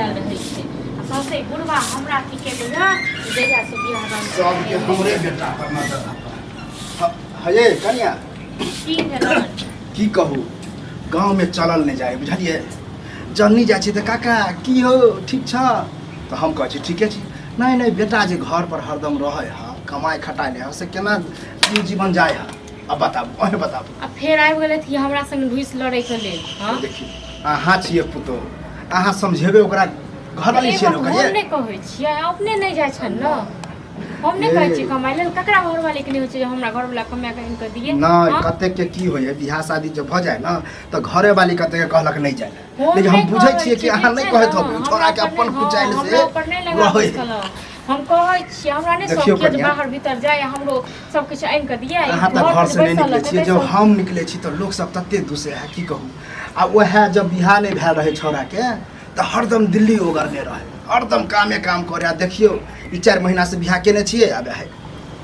आयल रहै छै आ सौंसे बुढ़वा हमरा की केलकै हँ जहिया से बियाह दान सबके हमरे बेटा पर नजर रहता हये कनिया। की भेलन? की कहू, गाँवमे चलल नहि जाइ, बुझलियै? जहनी जाइ छी तऽ काका की हो, ठीक छ? तऽ हम कहै छी ठीके छी। नहि नहि, बेटा जे घर पर हरदम रहै है, कमाइ खटाइ नहि है, से केना जीवन जाइ है? अब बताबू, अहें बताबू। आ फेर आबि गेलथि हमरा संग ढुसि लड़ैके लेल। हँ, देखियौ, अहाँ छियै पुतोहु, अहाँ समझेबै ओकरा, घरवाली एक छियै ने बात ओकर। हम ये नहि कहै छियै, अपने नहि जाइ छनि ने। हम नहि कहै छियै कमाइ लेल। ककरा घरवाली के नहि होइ छै जे हमरा घरवाला कमा कऽ आनि कऽ दिए? नहि। हँ? कतेक के की होइए, बियाह शादी जब भऽ जाय ने तऽ घरे वाली कतेक के कहलक नहि जाय लए। हम लेकिन हम नहि बुझै कहै छियै कि छियै, अहाँ ठीक नहि छै कहैत ने? होबै, छोड़ा के हमरा अपन ऊपर नहि, कुचाइल हँ, से हमरा ऊपर नहि लगाबै रहै। कलम। हम कहै छियै, हमरा नहि देखियौ शौक यऽ जे कनिया। बाहर भीतर जाय आ हमरो सब किछु आनि कऽ दिए। अहाँ तऽ घर से नहि निकलै छियै, जब हम निकलै छी तऽ लोक सब तते दूसै है, की कहू। आ उएह जब बियाह नहि भेल रहै छौड़ाके तऽ हरदम दिल्ली ओगरने रहै, हरदम कामे काम करे। आ देखियौ, ई 4 महीना से बियाह केने छियै, आब है।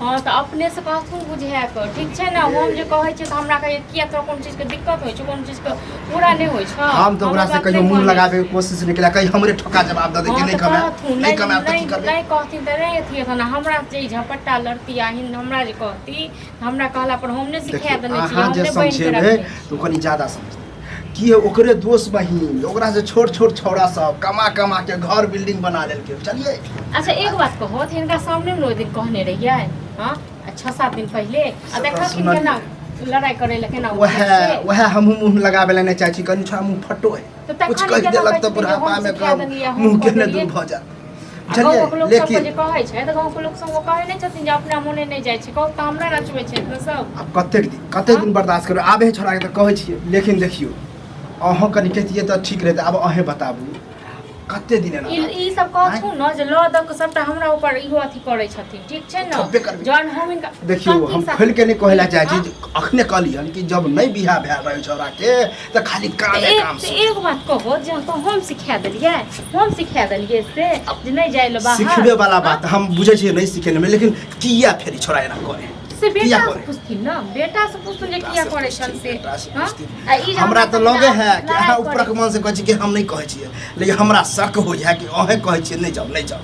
हँ, तऽ अपने से कहथुन बुझा कऽ, ठीक छै ने? हम जे कहै छियै तऽ हमरा कहैए, किया तोरा कोनो चीजके दिक्कत होइ छौ? कोनो चीजके पूरा नहि होइ छौ? हम तऽ ओकरा हमरा से बात कहियो नहि मुँह मानै लगाबे के छै। कोशिश नहि केलियै, कहीं हमरे ठोका जवाब दऽ दे कि हँ नहि तऽ कमायब, कहथुन नहि नहि कमायब तऽ की नहि करबै? नहि कहथिन तऽ नहि अथी हेतनि। हमरा जे ई झपट्टा लड़ती आ हिन हमरा जे कहती, हमरा कहला पर हम नहि सिखा देखियौ, देने छियै, अहाँ हम जे नहि बान्हि कऽ समझेबै रखने तऽ ओ छियै। कनि ज्यादा समझतै। की है ओकरे दोस्त बहिन, ओकरा से छोट छोट छौड़ा सब कमा कमा के घर बिल्डिंग बना लेलकै, बुझलियै? अच्छा, एक बात कहो, तऽ हिनका सामने ने ओहि दिन कहने रहियै? हँ, आ 6-7 दिन पहिले आ से तऽ देखलखिन सुनलियै। केना लड़ाइ करै लए केना वएह उठल से। वएह हमहूँ मुँह लगाबै लए नहि चाहै छी, कनि छोड़ा मुँह फटो है। तऽ कुछ तखन कहि केना देलक कहै तऽ छथिन जे हम बुढ़ापा मे सिखा कम देलियै, हम मुँह कऽ केने देलियै? दूर भऽ जायत, आ गाँवक बुझलियै? लोक सबके लेकिन जे कहै छै तऽ गाँवके लोक सब ओ कहै नहि छथिन जे अपना मोने नहि जाइ छै? कहू तऽ, हमरा नचबै छै ने सब। आब कतेक दिन, कतेक हँ दिन बर्दाश्त करू? आबे छोड़ाके तऽ कहै छियै, लेकिन देखियौ, अहूँ कनि कहितियै तऽ ठीक रहितै। आब अहेँ बताबू, कते दिन एना ई रहतै? ई सब आँय? कहथुन ने जे लऽ दऽ कऽ सबटा हमरा ऊपर इहो अथी करै छथिन, ठीक छै ने? थप्पे करबै। जहन हम हिनका देखियौ, कथी हम सा- खोलि के नहि कहै लए चाहै छी हँ? जे अखने कहलियनि कि जब नहि बियाह भेल रहै छौड़ाके तऽ खाली तऽ कामे एक काम तऽ से। एक बात कहो जे हम सिखा देलियै, हम सिखा देलियै से जे नहि जाइ लए बाहर? सिखबे वाला हँ? बात हम बुझै छियै, नहि सिखेने, लेकिन किया फेर ई छौड़ा एना करे? से किया बेटा से करे? पूछथिन ने, बेटा से पूछथिन जे बेटा किया से करै पूछथिन, छन से। बेटा से हँ? पूछथिन। आ ई जे हमरा तऽ संगे लगे है कि लड़ाइ अहाँ करै ऊपरक मन से कहै छी कि हम नहि कहै छियै, लेकिन हमरा शक होइ है कि अहें कहै छियै नहि जाउ, नहि जाउ,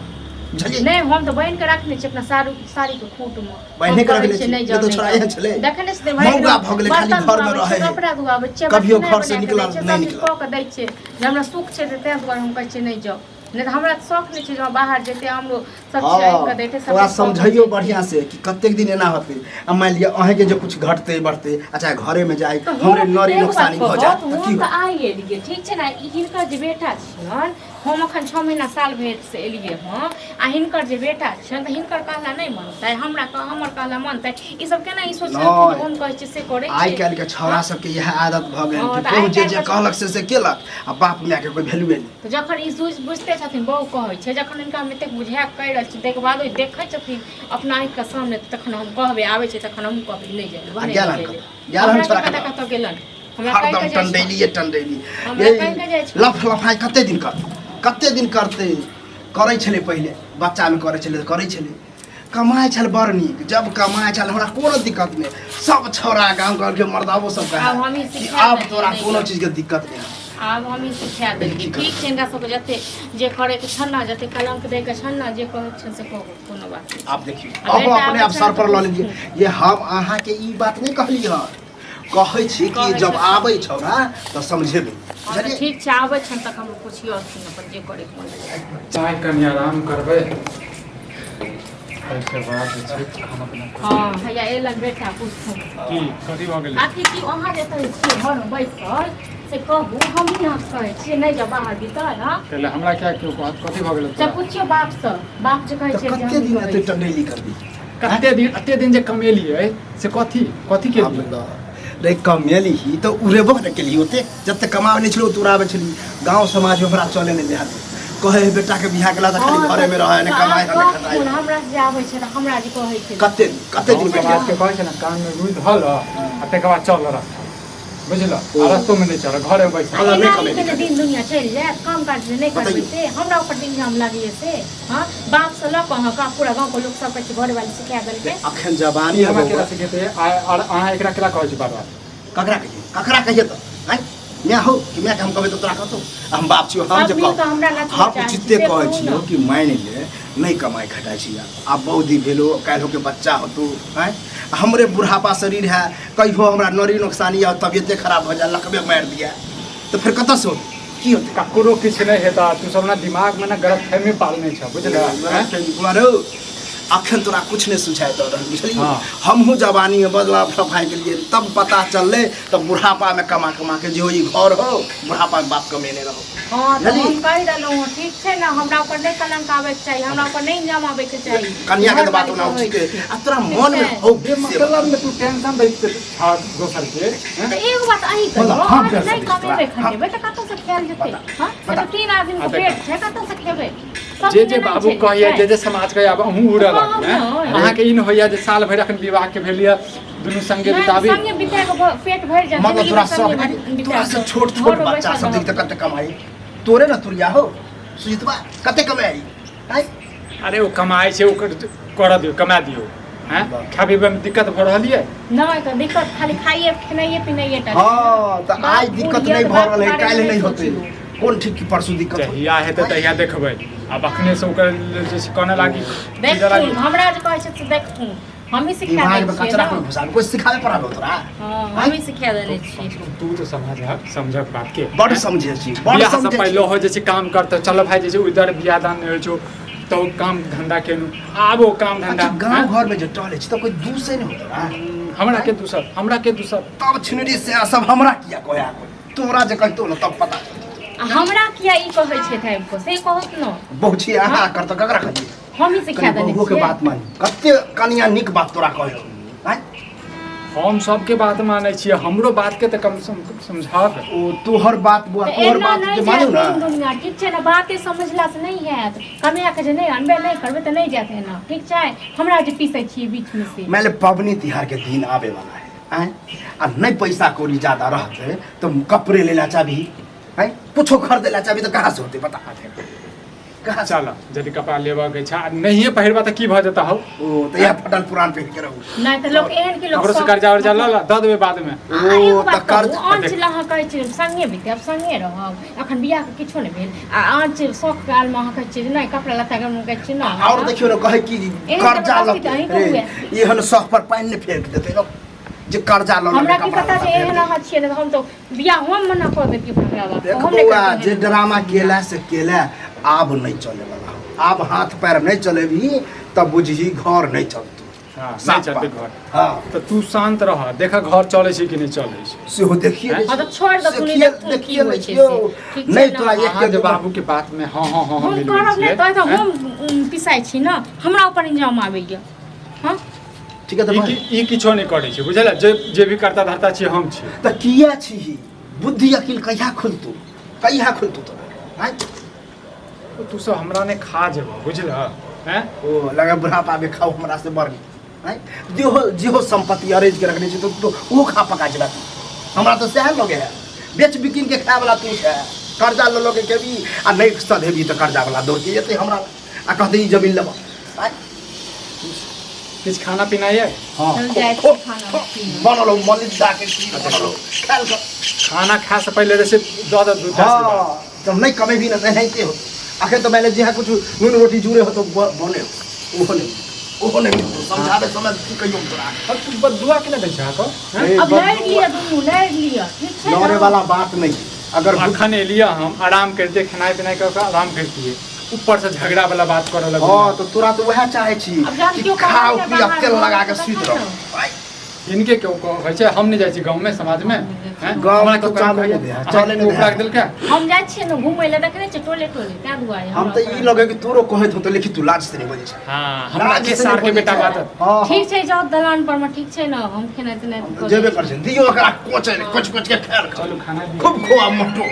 बुझलियै? नहि, हम तऽ बान्हि कऽ रखने छी अपना साड़ी, साड़ीके खूँटमे हम बान्हि के कहै रखने छियै छी नहि जाउ, नहि तऽ नहि छोड़ा जाउ। एहन छलै, देखै नहि छथिन, भरि मौगा दिन भऽ गेलै, खाली बर्तन घरमे धोआबै रहै छियै, है, कपड़ा धोआबै छियै, कभियो बर्तन घर से बना कऽ दै निकलल छियै, नहि सब चीज निकलल। कऽ कऽ दै छियै जे हमरा सुख छै तऽ ताहि दुआरे हम कहै छियै नहि जाउ। नहि तऽ हमरा तऽ शौक नहि छै जे हम बाहर जेतै, हमरो सब चीज आनि हँ कऽ दैतै, सब ओकरा चीज कऽ कऽ समझैयौ दैतै। बढ़िआँ से कि कतेक दिन एना होतै। आ मानि लिअ अहीँके जे कुछ घटतै बढ़तै, अच्छा घरेमे जाइ तऽ हमरे हम नरी एगो बात नोकसानी भऽ कहब जायत तऽ तऽ की हम तऽ होतै? आइ एलियै, ठीक छै ने? ई हिनकर जे बेटा छियनि, हम अखन 6 महीना साल भरिसँ एलियै हँ, आ हिनकर जे बेटा छियनि तऽ हिनकर कहला नहि मानतै, हमरा हमर कहला मानतै? ई सब केना ई सोचलखिन जे नहि, हम कहै छियै से करै आइ छै? काल्हिके छौड़ा हँ सबके इएह आदत भऽ गेल हँ कि तऽ केओ आइ जे जे काल्हिके कहलक से से केलक आ बाप मायके कोइ वैल्यूए नहि। तऽ जखन ई बुझते छथिन, बहू कहै छै, जखन हिनका हम एतेक बुझा कऽ कहि रहल छी, ताहिके बादो ई देखै छथिन अपना आँखिके सामने, तऽ तखन हम कहबै, आबै छै तखन हमहूँ कहबै नहि जाइ लए, आ भने गेल नहि हन जाइ लए। कतऽ? गेल हन हमरा छोड़ा की पता कतऽ? कतऽ गेलन, हमरा कहि हरदम कऽ जाइ छनि। टंडेलिए टंडेली। हमरा ये कहि कऽ जाइ छनि। लफ लफाइ कते दिन करतै, कते दिन करतै? करै छलै पहिले, बच्चामे करै छलै तऽ करै छलै, कमाइ छल बड़ नीक। जब कमाइ छल हमरा कोनो दिक्कत नहि, सब छौड़ा गाँव घरके मर्दाबो सब कहै आब हमही कि सिखा आब देलियै तोरा नहि कोनो जाउ। चीजके दिक्कत नहि हौ। आब हमही सिखा लेकिन देलियै, की ठीक करबै? छै? हिनका सबके जते जे करैके छनि ने, जते कलंक दैके छनि ने, जे कहैके छनि से कहू, कोनो बात नहि। आब देखियौ, आ अहूँ बेटा अपने आबै आप छनि सर तऽ पर लऽ लेलियै। पूछथिन। ये हम अहाँके ई बात नहि कहली हँ, कहै छी कि कहै जब छथिन। आबै छौड़ा तऽ समझेबै, हँ तऽ बुझलियै? ठीक छै, आबै छनि तखन पुछियौथिन अपन जे करैके मोन हेतै। चाय कनि आराम करबै, एहिके बाद जे छै खाना पीना। हँ, हैया एलन बेटा, पुछथुन। की कथी भऽ गेलै? अथी की अहाँ जे एतऽ छियै घरमे बैसल से कहू, हमही अहाँके कहै छियै नहि जाउ बाहर भीतर? हँ, पहिले हमरा क्या केओ कहत कथी भऽ गेलै से तोरा? पुछियौ बापसँ, बाप जे कहै तऽ छै जे कते हमही दिन कहै एते छी। टंडेली करबी? कते दिन, एते दिन जे कमेलियै से कथी कथी के आब लिए? ल रे, कमेली तऽ उड़ेबो ने केली ओते, जते कमाबै नहि छलै ओते उड़ाबै छली। गाँव समाजमे हमरा चले नहि देहत, कहै है बेटाके बियाह केला तऽ खाली हँ घरेमे रहै, नहि तऽ कमाइ आब है नहि खटाइ। कहथुन, हमरा से जे आबै छै तऽ हमरा जे कहै छै। कते दिन, कते दिन गाँव बैठ समाजके कहै छै ने, कानमे रुइ धऽ लऽ आ तकर बाद चल रास्ता, बुझल? आ रस्तोमे नहि चल, घरेमे बैस। आ हमरा नहि एना कमेली केने खाली। दिन दुनिया चलि जायत? काम काज जे नहि करबै बतैयौ। से हमरा ऊपर जे इल्जाम लागैए से? हँ, बापसँ लऽ कऽ अहाँके पूरा गाँवके लोक सब कहै छै घरवाली सिखा देलकै। अखन जवानी ई है हमरा बौआ। केना सिखेतै? आ आओर अहाँ एकरा केना कहै छी बार बार? ककरा कहिए, ककरा कहिए तऽ आँय? माय हो कि मायके हम कहबै तऽ तोरा कहतौ? हम बाप छियौ, हम सब जे मिल कऽ हमरा कहब लछुआ हम चाहै छी, उचिते से कहै कहू छियौ ने। कि मानि ले नहि कमाइ खटाइ छी, आब बौदी भेलो, काल्हिओके बच्चा होतौ। आँय, हमरे बुढ़ापा शरीर है, कहियो हमरा नरी नोकसानी या तबियते खराब भऽ जाए, लकबे मारि दिया तऽ फेर कतऽसँ होतै, की होतै? ककरो किछु नहि हेतै। तू सब ना दिमाग में ना गलतफहमी पालने छ, बुझल? रौ, अखन तोरा कुछ नहीं सुझाय दऽ रहल, बुझलियै? हाँ। हमहूँ जवानी में बदलाव फफाइ गेलियै, तब पता चललै। तब बुढ़ापा में कमा कमा के जे हो ई घर हो, बुढ़ापा में बाप कमेने रहो। हाँ, तऽ बुझलियै? हम कहि देलहुँ हँ, ठीक छै ने? हमरा ऊपर नहि कलंक आबैके चाही, हमरा ऊपर नहि इल्जाम आबैके चाही। कनिया के तऽ बात घरवाली ओना कहै उचिते छै। आ तोरा मन में छै। हो बे मतलब में तू टेंशन दैत छ दोसर के, हैं? तऽ एगो बात अहीं मतलब कहियौ, हम अहाँ कर नहि सकै छी कमेबै तोरा। खटेबै तऽ कतऽसँ खायल जेतै? हाँ, बता। एतऽ 3 आदमी आ के देख। पेट छै, कतऽसँ खेबै? सब जे दिना जे नहि बाबू छै, कहैया, छै। जे जे समाज कहैया, आब अहूँ उड़ऽ कहब लागू, हैं? नहि। अहाँके ई नहि होइया जे साल भरि अखन विवाह के भेल यऽ, दुनू संगे नहि, बिताबी। संगे बिता कऽ पेट भरि जायत। मतलब जिंदगी तोरा मे संगे सब बिता तोरा से कऽ। छोट छोट घरमे बच्चा बैसल सब देख रहब। तऽ कते कमाई तोरे ने तुरिया हो सुजितबा कते कमाई आँय? अरे ओ कमाइ छै, ओकर करऽ दियौ, कमा दियौ। हैं, खाय पीबै में दिक्कत भऽ रहल यऽ? नहि तऽ दिक्कत खाली खाइए खेनाइए पिनाइए टा छै। हाँ, तऽ बाप आइ दिक्कत बूढ़ नहि यऽ तऽ भऽ रहल है, बापके काल्हि बारेमे नहि होतै। सोचियौ। कोन ठीक कि परसू दिक्कत होतै? जहिया हेतै तहिया देखबै। आब अखने से ओकर जे छै कहने लागी, खींचऽ देखथुन, लागी। हमरा जे कहै छै से देखथुन, हमही सिखा दिमाग दै में छियै कचरा ने। कोइ घुसाबै, कोइ सिखाबै पढ़ाबै तोरा? हँ, हमही सिखा देने छियै। तू तऽ समझ समझक बात के। बड समझे छी, बड बियाह से समझे छी। पहिले हो जे छै काम करते चल भाई, जे छै उधर बियाह दान नहि होइ छौ तऽ ओ काम धंधा केलू, आब ओ काम धंधा। अच्छा, गाँव घर में जे टहले छी तऽ कोइ दूसै नहि होतो तोरा? हमरा के दूसर, हमरा के दूसर? तब छिनरी से सब हमरा किया कहया? कोइ तोरा जे कहतो ने तब पता चलतौ। आ हमरा किया ई कहै छै आबि कऽ, से कहत ने। बहु छी अहाँ कर तऽ ककरा कहिए? हमही सिखा कनि देने बहुओ के छियै। बात मानी, कते कनिया नीक बात तोरा कहयो आँय? हम सबके बात मानै छियै, हमरो बात के तऽ कम से कम समझाब। ओ तोहर बात बुआ, तऽ तोहर एना बात नहि जे मानू जायत ने दिन दुनिया, ठीक छै ने? बाते समझला से नहि हैत। कमाए के जे नहि अनबै, नहि करबै तऽ नहि जायत एना, ठीक छै? हमरा जे पीसै छियै बीचमे से। मानि ले पबनी तिहार के दिन आबे वाला है, आँय, आ नहि पैसा कौड़ी ज्यादा रहतै तऽ कपड़े ले ला चाहबी, आँय, कुछो खरीदे ला चाहबी तऽ कहाँ से होतै? बता, कहाँ से? चल, यदि कपड़ा लेबऽ के छै आ नहिये पहिरबा तऽ की भऽ जेतऽ हौ? ओ तऽ इएह फटल पुरान पहिर के रहू। नहि तऽ लोक एहन कि लोक ककरो से सब- कर्जा उर्जा लऽ लऽ दऽ देबै बादमे। आ एगो ओ बात तऽ कर्ज कहू, आँच लए अहाँ कहै छियै संगे बितायब, संगे रहब, अखन बियाह के किछो नहि भेल आ आँच शौक कालमे अहाँ कहै छियै जे नहि कपड़ा लत्ता के कहै छियै ने। आओर देखियौ ने, कहै कि एहन कर्जा लऽ जबरदस्ती तऽ अहींके के हुए। रे, एहन शौक पर पानि नहि फेंक देतै लोक जे कर्जा लऽ हमरा लऽ की कपड़ा पता लत्ता जे फेंक एहन देतै। अहाँ छियै, नहि तऽ हम तऽ बियाह हम मना कऽ देतियै अपना बापके। देख हम नहि बौआ, करितियै जे एहन। ड्रामा केला से केला, आब नहि चले वाला हो। आब हाथ पैर नहि चलेबही तब बुझही घर नहि चलतौ। हँ, नहि साफ चलतै बात। घर। हाँ। तऽ तू शान्त रह, देख घर चलै छै कि नहि चलै छै। सेहो देखिए लै हँ, तऽ छी। छोड़ि दथुन, देखिए देखथुन की देखिए होइ लै छै छियौ। से। ठीक छै नहि ने? तोरा एक अहाँ के जे दू बाबू के बात में हाँ हाँ हाँ हाँ हम मिलबै करब नहि छियै, तऽ हैं? हम पिसाइ छी ने, हमरा ऊपर इल्जाम आबैया। हँ। ठीक है तऽ ई भाई। ई किछो नहि करै छै, बुझल? जे जे भी करता धरता छियै, हम छी। तऽ किया छी? बुद्धि अकिल कहिया खुलतू, कहिया खुलतू तोरा, आँय? तू सब हमरा नहि खा जेबह, बुझल? हैं? ओ लगा बुढ़ापा में खाओ हमरा से बड़, आँय? जेहो जेहो संपत्ति अरेज के रखने छी तो ओहो खा पका जेबा तू। हमरा तऽ सएह लगे है, बेच बिकिन के खाय वाला तू छै। कर्जा लऽ लऽ के खेबी आ नहि सधेबी तऽ कर्जा वाला दौड़ के जेतै हमरा आ कहतै ई जमीन लेबऽ, आँय? किछु खाना पीना ये? हाँ। चल जाइ छी खो, खाना खो, पीना। बनल हो मलिदा के खीर बनल हो, खायल कर। खाना खाए से पहिले जैसे दऽ दऽ दूध। हाँ, जब नहीं कमेबी ना एनाहिते हो। अखन तऽ मानि ले जे कुछ नून रोटी जुड़े हो तो बने हो, ओहो नहीं, ओहो नहीं मिलतो। समझाबे समय की कहियो हम तोरा? तू बदुआ के ने दै छै तो? ए, अब बदुआ- लड़ि लिअ, दुनू लड़ि लिअ, ठीक छै लड़े ने? वाला बात नहीं अगर अखन एलियै हम, आराम करितियै, खेनाइ पिनाइ कऽ कऽ आराम करितियै, ऊपर से झगड़ा वाला बात करऽ लगलियै। हाँ, तऽ तोरा तऽ वएह चाहे छी अब जहन कि केओ खाओ कमाइ पिया बाहर तेल लगा के तऽ सुति तखन रहो, आँय? इनके क्यों कहै छै? हम नहि जाइ छी गाँवमे, समाजमे, हैं? गाँवमे हमरा तऽ केओ चले कहैया? नहि दै है, अहाँ चले नहि दै ओकरा है। देलकै? हम जाइ छियै ने घुमै लए, देखने छियै टोले टोले, ताहि दुआरे हम हमरा तऽ ई ओकरा- लगे कि तोरो कहैत होतौ, लेकिन तू लाज से नहीं बजै छै। हाँ, हमरा लाज के से सार नहि के बजै बेटा छै। बात। हाँ, हाँ। ठीक छै, जाउ दलान पर मे, ठीक छै ने? हम खेनाइ तेनाइ हम कऽ जेबे दै करै छी, दियौ ओकरा कोचै कोच कोच के खायल कर। चलू, खाना दियौ। खूब खोआ मोटो।